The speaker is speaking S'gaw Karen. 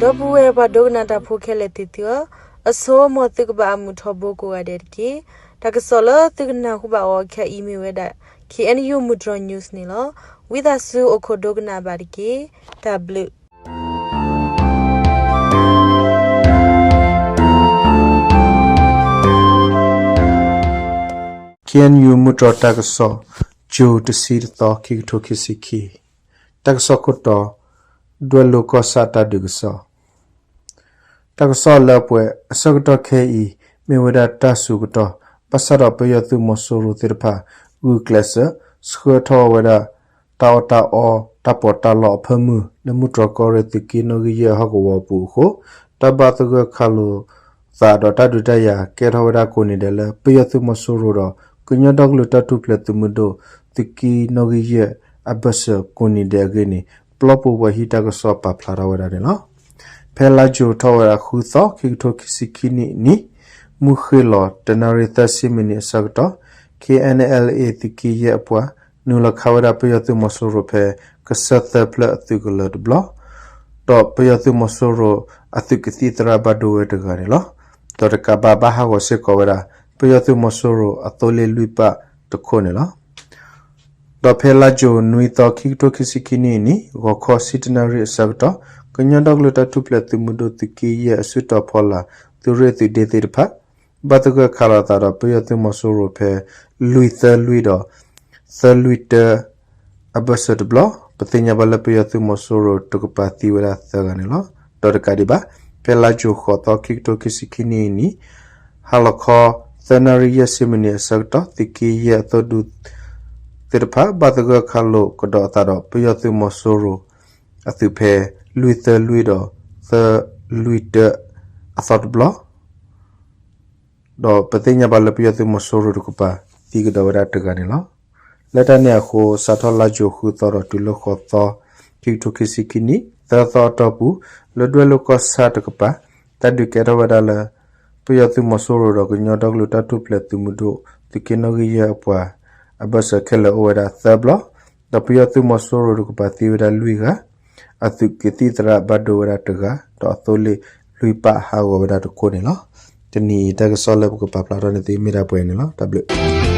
ဒီပုၢ်ဝဲၢ်ပှၤဒိကနၣ်တၢ်ဖိခဲလၢာ်သ့ၣ်သုဧၢ, အဆိ မ်သုကဘၣ်အမုာ်ထီဘိကိးဂၤဒဲးတက့ၢ်. တၢ်ကစီၣ်လၢသုကနၢ်ဟူဘၣ်အီၤခဲအံၤမ့ၢ်ဝဲဒၣ် K N U မုၢ်တြီၤ news န့ၣ်လီၤ. ဝံသးစူၤအိၣ်ခိးဒိကနၣ်ဘၣ်တက့ၢ်. တၢ်ဘျုး K N U မုၢ်တြီၤတၢ်ကစီၣ် ကၠိတဆံတသီ ခံကထိခံဆံခံ, တၢ်ကစီၣ်ခိၣ်တီ, ဒွဲၣ်လိၤကီၢ်ဆၣ်တၢ်ဒုးကစီၣ်. တၢ်ကစီၣ်လၢအပှဲၤအဆၢကတီၢ်ခဲအံၤ မ့ၢ်ဝဲဒၣ်တၢ်စူၤကတီၢ် ဘၣ်ဆၣ်ဒီးပယီၤသုးမီၤစိရိၤသ့ၣ်တဖၣ် ဂုာ်ကျဲးစၢး ဆှၢထီၣ်ဝဲဒၣ် တၢ်အီၣ်တၢ်အီ တၢ်ပီးတၢ်လီအဖၢမုၢ် လၢမုၢ်တြီၤကီၢ်ရ့ၣ်သုးက့နီၣ်ဂံၢ်ယဲၢ်ဟီၣ်ကဝီၤအပူၤအဃိ တၢ်ဘၣ်သဂၢၢ်ခးလိာ်သးဒီးတၢ်ဒုးတၢ်ယၤ ကဲထီၣ်ဝဲဒၣ်ကိးနံၤဒဲးလၢ ပယီၤသုးမီၤစိရိၤဒီး ကညီဒီကလုာ်တၢ်ထူၣ်ဖျဲးသုးမုၢ်ဒိၣ် သုးက့နီၣ်ဂံၢ်ယဲၢ်အဘၢၣ်စၢၤကိးနံၤဒဲးအဂ့ၢ်န့ၣ် ပျီပူၤပှၤဟံးတၢ်ကစီၣ်ပာ်ဖျါထီၣ်ဝဲဒၣ်န့ၣ်လီၤ. ဖဲလါယူၤထီၣ်ဝဲဒၣ်ဃုသီ ခံကထိခံဆံခံနံၣ်အနံၤ မုၢ်ဃ့ၢ်လီၤ တနၣ်ရံၣ်သၢဆံမံးနံးအဆၢကတီၢ် K N L A သုးက့ယဲၢ်အပှၤ နုာ်လီၤခးဝဲဒၣ်ပယီၤသုးမီၤစိရိၤဖဲ ကစၢၢ်သၢဖျၢၣ်အသုးကလၢၤတဘျီ ဒီးပယီၤသုးမီၤစိရိၤအသုးကသံၣ်သရၣ်ဘၣ်ဒိဝဲတဂၤန့ၣ်လီၤ. ဒီးတကးဘၣ်ဘၣ်ဟးဂီၤစ့ၢ်ကီးဝဲဒၣ် ပယီၤသုးမီၤစိရိၤအသိလ့ၣ်လွံၢ်ပၣ်တခိၣ်န့ၣ်လီၤ. ဒီးဖဲလါယူၤနွံသီ ခံကထိခံဆံခံနံၣ်အနံၤ ဂီၤခီဆံတနၣ်ရံၣ်အဆၢကတီၢ် ကညီဒီကလုာ်တၢ်ထူၣ်ဖျဲးသုးမုၢ်ဒိၣ်သုးက့ယဲၢ်အစုတီၤဖီလာ် သုးရ့ၣ်သုးဒ့သ့ၣ်တဖၣ် ဘၣ်သဂၢၢ်ခးလိာ်သးဒီးပယီၤသုးမီၤစိရိၤဖဲ လွံၢ်သၢလွံၢ်ဒီး သၢလွံၢ်တၢ အဘၢၣ်စၢၤတဘျီ ပသ့ၣ်ညါဘၣ်လၢပယီၤသုးမီၤစိရိၤတကပၤသံဝဲဒၣ်သၢဂၤန့ၣ်လီၤ. ဒီးတကးဒံးဘၣ် ဖဲလါယူၤဃိးသီ ခံကထိခံဆံခံနံၣ်အနံၤ ဟါလီၤခီ သၢနၣ်ရံၣ်ယဲၢ်ဆံမံးနံးအဆၢကတီၢ် သုးက့ယဲၢ်အသုးဒူသ့ၣ်တဖၣ် ဘၣ်သဂၢၢ်ခးလိာ်ကဒီးအသးဒီး ပယီၤသုးမီၤစိရိၤအသုးဖဲ လွံၢ်သၢလွံၢ်ဒီး သၢလွံၢ်တၢ အသီတဘျီ ဒီးပသ့ၣ်ညါဘၣ်လၢပယီၤသုးမီၤစိရိၤတကပၤ သံကဒီးဝဲဒၣ်တဂၤန့ၣ်လီၤ. လၢတၢ်န့ၣ်အဃိ စးထီၣ်လါယူၤဃုသီဒီးတုၤလၢဃိးသီ ခံကထိခံဆံခံနံၣ် သၢသီအတီၢ်ပူၤ လၢဒွဲၣ်လိၤကီၢ်ဆၣ်တကပၤ တၢ်ဒုးကဲထီၣ်ဝဲဒၣ်လၢ ပယီၤသုးမီၤစိရိၤဒီးကညီဒီကလုာ်တၢ်ထူၣ်ဖျဲးသုးမုၢ်ဒိၣ် သုးက့နီၣ်ဂံၢ်ယဲၢ်အပှၤ အဘၢၣ်စၢၤခဲလၢာ်အိၣ်ဝဲဒၣ်သၢဘျီ ဒီးပယီၤသုးမီၤစိရိၤတကပၤသံဝဲဒၣ်လွံၢ်ဂၤ အသုးကသံၣ်သရၣ်ဘၣ်ဒိဝဲဒၣ်တဂၤ ဒီးအသိလ့ၣ်လွံၢ်ပၣ်ဟးဂီၤဝဲဒၣ်တခိၣ်န့ၣ်လီၤ. တနံၤအံၤတၢ်ကစီၣ်လၢပကပာ်ဖျါထီၣ်န့ၣ်သ့မ့ၢ်ဒၣ်ပှဲၤန့ၣ်လီၤ. တၢ်ဘျုး